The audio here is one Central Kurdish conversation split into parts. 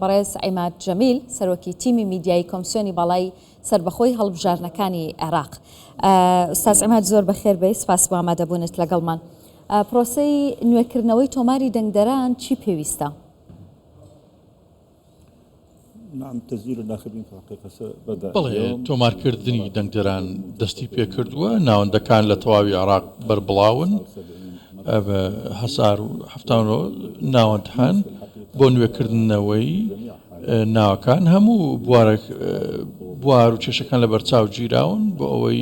بەڕێز عیماد جەمیل، سەرۆکی تیمی میدیایی کۆمسیۆنی باڵای سەربەخۆی هەڵبژاردنەکانی عێراق. ئوستاز عیماد زۆر بەخێر بێی، سپاس بۆ ئامادەبوونت لەگەڵمان. پرۆسەی نوێکردنەوەی تۆماری دەنگدەران چی پێویستە؟ بەڵێ، تۆمارکردنی دەنگدەران دەستی پێکردووە، ناوەندەکان لە تەواوی عێراق بەربڵاون، 1079 ناوەند هەن بۆ نوێکردنەوەی ناوەکان، هەموو بوارە بوار و کێشەکان لەبەرچاو گیراون بۆ ئەوەی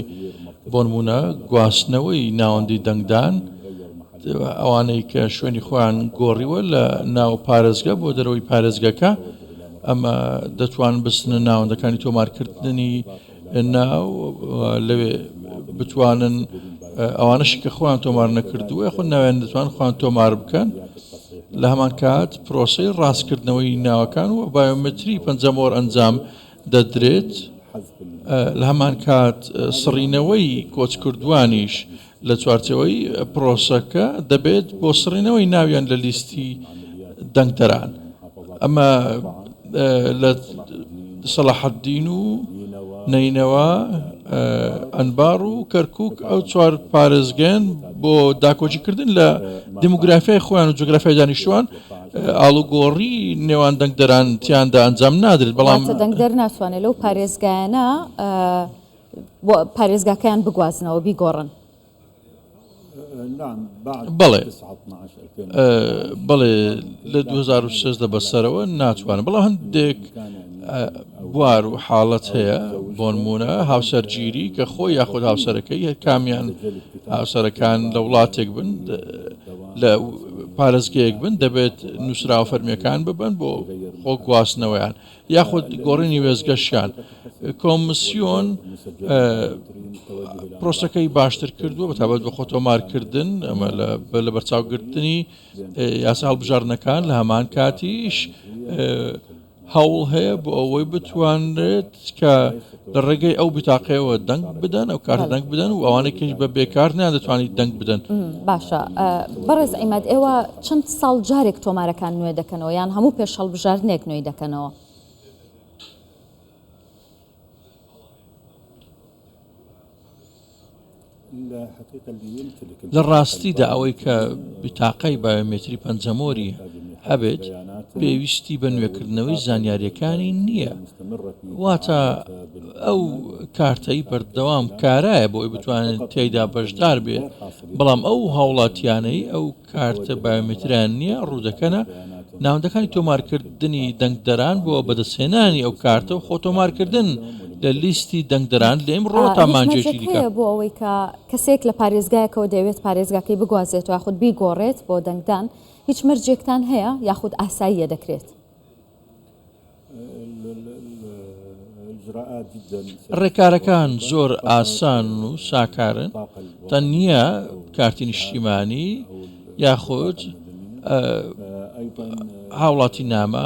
بۆ نموونە گواستنەوەی ناوەندی دەنگدان ئەوانەی کە شوێنی خۆیان گۆڕیوە لە ناو پارێزگە بۆ دەرەوەی پارێزگەکە ئەمە دەتوان بچنە ناوەندەکانی تۆمارکردنی ناو لەوێ بتوانن ئەوانەشی کە خۆیان تۆمار نەکردووە یاخود ناویان دەتوان خۆیان تۆمار بکەن لە هەمان کات پرۆسەی ڕاستکردنەوەی ناوەکان و بایۆمەتری پەنجەمۆر ئەنجام دەدرێت لە هەمان کات سڕینەوەی کۆچکردوانیش لە چوارچێوەی پرۆسەکە دەبێت بۆ سڕینەوەی ناویان لە لیستی دەنگدەران. ئەمە لە سەڵاحەدین و نەینەوا، ئەنبار و کەرکوک ئەو چوار پارێزگەیەن بۆ داکۆکیکردن لە دیموگرافیای خۆیان و جوگرافیای دانیشتوان ئاڵوگۆڕی نێوان دەنگدەران تیاندا ئەنجام نادرێت، بەڵام. واتە دەنگدەر ناتوانێت لەو پارێزگایانە بۆ پارێزگاکەیان بگوازنەوە بیگۆڕن. بەڵێ بەڵێ لە 2013 بەسەرەوە ناتوانن بەڵام هەندێک بوار و حاڵەت هەیە بۆنمونە هاوسەرگیری کە خۆی یاخود هاوسەرەکەی هەر کامیان هاوسەرەکان لە وڵاتێک بن لە پارێزگەیەک بن دەبێت نووسراوە فەرمیەکان ببن بۆ خۆ گواستنەوەیان یاخود گۆڕینی وێستگەشیان. کۆمسیۆن پرۆسەکەی باشتر کردووە بەتابەت بە خۆتۆمارکردن ئەمە لە بەرچاوگرتنی یاسا هەڵبژاردنەکان لە هەمان کاتیش هەوڵ هەیە بۆ ئەوەی بتوانرێت کە لە ڕێگەی ئەو بتاقەیەوە دەنگ بدەن ئەو کارت دەنگ بدەن و ئەوانێکیش بە بێکار نیان دەتوانیت دەنگ بدەن. باشە بەڕێز عیماد ئێوە چەند ساڵ جارێک تۆمارەکان نوێ دەکەنەوە یان هەموو پێش هەڵبژاردنێک نوێی دەکەنەوە؟ لە ڕاستیدا ئەوەی کە بیتاقەی بایۆمێتری پەنجەمۆری هەبێت پێویستی بە نوێکردنەوەی زانیاریەکانی نییە واتە ئەو کارتەی بەردەوام کارایە بۆی بتوانێت تێیدا بەشدار بێت بەڵام ئەو هاوڵاتیانەی ئەو کارتە بایۆمەتریان نییە ڕوودەکەنە ناوەندەکانی تۆمارکردنی دەنگدەران بۆ بەدەستهێنانی ئەو کارتە و خۆتۆمارکردن لە لیستی دەنگدەران لە ئیمڕۆ تا هیچ مانگێکی مەرجێک دیکە. هەیە بۆ ئەوەی کە کەسێک لە پارێزگایەکەوە دەیەوێت پارێزگاکەی بگوازێتەوە یاخود بیگۆڕێت بۆ دەنگدان هیچ مەرجێکتان هەیە یاخود ئاساییە دەکرێت؟ ڕێکارەکان زۆر ئاسان و ساکارن، تەنیا کارتی نیشتیمانی یاخود هاوڵاتی نامە،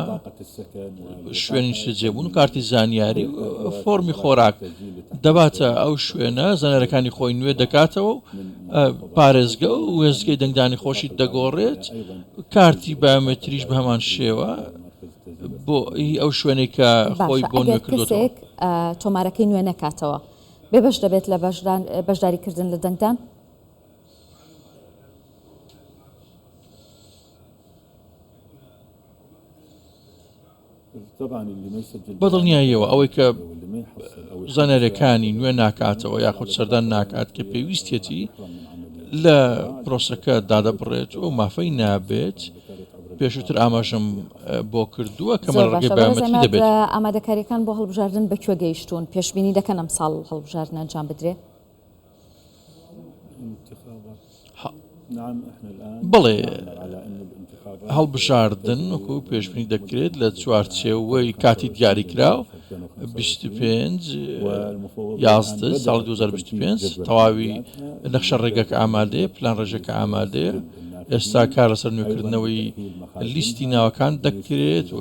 شوێنی نیشتەجێبوون و کارتی زانیاری و فۆرمی خۆراک دەباتە ئەو شوێنە، زانیاریەکانی خۆی نوێ دەکاتەوە و پارێزگە و وێستگەی دەنگدانی خۆشی دەگۆڕێت، کارتی بایۆمەتریش بە هەمان شێوە. بۆ هی ئەو شوێنەی کە خۆی باشە بۆ نوێ ئەگەر کردۆتەوە. کەسێک تۆمارەکەی نوێ نەکاتەوە بێبەش دەبێت لە بەشداریکردن لە دەنگدان؟ بەدڵنیاییەوە ئەوەی کە زانیاریەکانی نوێ ناکاتەوە یاخود سەردان ناکات کە پێویستیەتی لە پرۆسەکە دادەبڕێت و مافەی نابێت پێشووتر ئاماژەم بۆ کردووە کە زۆر ڕێگەی باشە بەڕێز بایۆمەتری عیماد دەبێت. ئامادەکاریەکان بۆ هەڵبژاردن بە کوێ گەیشتوون؟ پێشبینی دەکەن ئەمساڵ هەڵبژاردن ئەنجام بدرێ؟ بەڵێ هەڵبژاردن وەکو پێشبینی دەکرێت لە چوارچێوەی کاتی دیاریکراو 25 11 ساڵ 2025 تەواوی نەخشە ڕێگەکە ئامادەیە پلان ڕێژەکە ئامادەیە ئێستا کار لەسەر نوێکردنەوەی لیستی ناوەکان دەکرێت و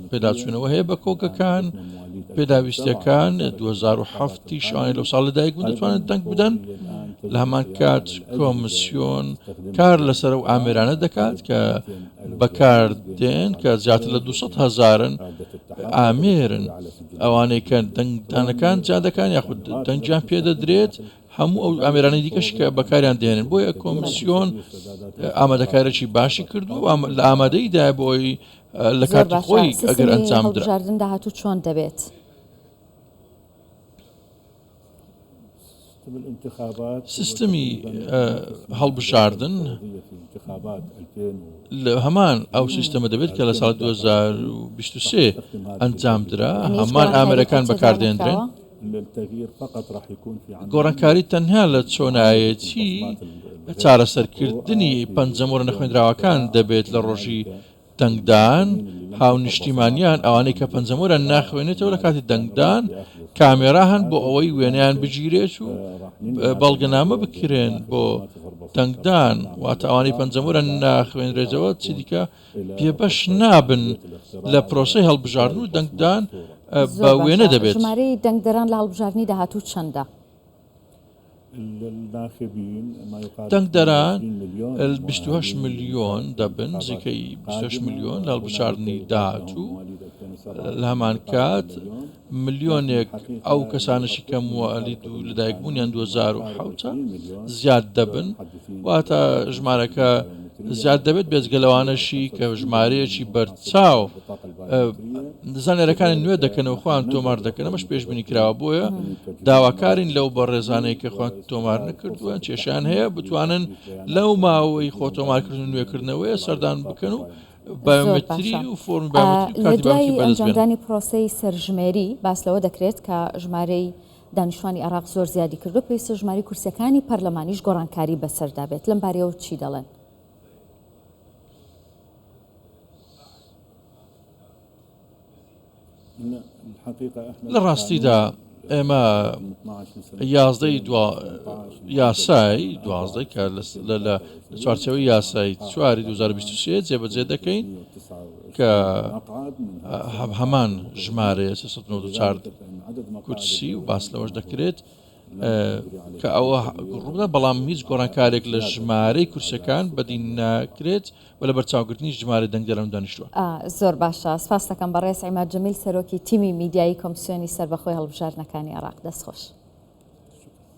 پێداچوونەوە هەیە بە کۆگەکان پێداویستیەکان 2007 شوانەی لەو ساڵ لەدایک بوون دەتوانن دەنگ بدەن. لە هەمان کات کۆمسیۆن کار لەسەر ئەو ئامێرانە دەکات کە بەکاردێن کە زیاتر لە 200 هەزارن ئامێرن ئەوانەی کە دەنگدانەکان جادەکان یاخود دەنگیان پێدەدرێت هەموو ئەو ئامێرانەی دیکەش کە بەکاریان دێنن بۆیە کۆمسیۆن ئامادەکارێکی باشی کردو لە ئامادەیدا بۆی لە کاتی خۆی ئەگەر ئەنجام درا. هەڵبژاردن داهاتوو چۆن دەبێت؟ سیستمی هەڵبژاردن لە هەمان ئەو سیستەمە دەبێت کە لە ساڵ 2023 ئەنجام درا هەمان ئامرەکان بەکاردێنرێن. گۆڕانکاری تەنها لە چۆنایەتی چارەسەرکردنی پەنجەمۆرە نەخوێندراوەکان دەبێت لە ڕۆژی دەنگدان، هاونیشتیمانیان ئەوانەی کە پەنجەمۆریان ناخوێنێتەوە لە کاتی دەنگدان کامێرا هەن بۆ ئەوەی وێنەیان بگیرێت و بەڵگەنامە بکرێن بۆ دەنگدان واتە ئەوانەی پەنجەمۆریان ناخوێنرێتەوە چیدیکە بێبەش نابن لە پرۆسەی هەڵبژاردن و دەنگدان بە وێنە دەبێت. ژمارەی دەنگدەران لە هەڵبژاردنی داهاتوو چەندە؟ دەنگدەران 28 ملیۆن دەبن، نزیکەی 28 ملیۆن لە هەڵبژاردنی داهاتوو، لە هەمان کات ملیۆنێک ئەو کەسانەشی کە موالید و لەدایکبوونیان 2007 زیاد دەبن، واتە ژمارەکە زیاد دەبێت بێجگە لەوانەشی کە ژمارەیەکی بەرچاو زانیاریەکانی نوێ دەکەنەوە خۆیان تۆمار دەکەن ئەمەش پێشبینی کراوە بۆیە داواکارین لەو بەڕێزانەی کە خۆیان تۆمار نەکردووە کێشیان هەیە بتوانن لەو ماوەی خۆ تۆمارکردن و نوێکردنەوەیە سەردان بکەن و بایۆمەتری و فۆرمی بایۆمەتری و لە کارتی دوای بایۆمەتری بەدەست بێنن. ئەنجامدانی پرۆسەی سەرژمێری باس لەوە دەکرێت کە ژمارەی دانیشتوانی عێراق زۆر زیادی کردووە، پێویستە ژمارەی کورسییەکانی پەرلەمانیش گۆڕانکاری بەسەردا بێت، لەم بارەیەوە چی دەڵێن؟ لە ڕاستیدا ئێمە یازدەی دوا یاسای دوازدەی کە لە چوارچەوەی یاسای چواری 2023 جێبەجێ دەکەین کە هەمان ژمارەیە 394 کورسی و باس لەوەش دەکرێت کە ئەوە ڕوودا بەڵام هیچ گۆڕانکارێک لە ژمارەی کورسەکان بەدی ناکرێت بە لەبەرچاوگرتنی ژمارەی دەنگدەران و دانیشتووان. زۆر باشە سپاست دەکەم بەڕێز عیماد جەمیل سەرۆکی تیمی میدیایی کۆمسیۆنی سەربەخۆی هەڵبژاردنەکانی عێراق دەست خۆش.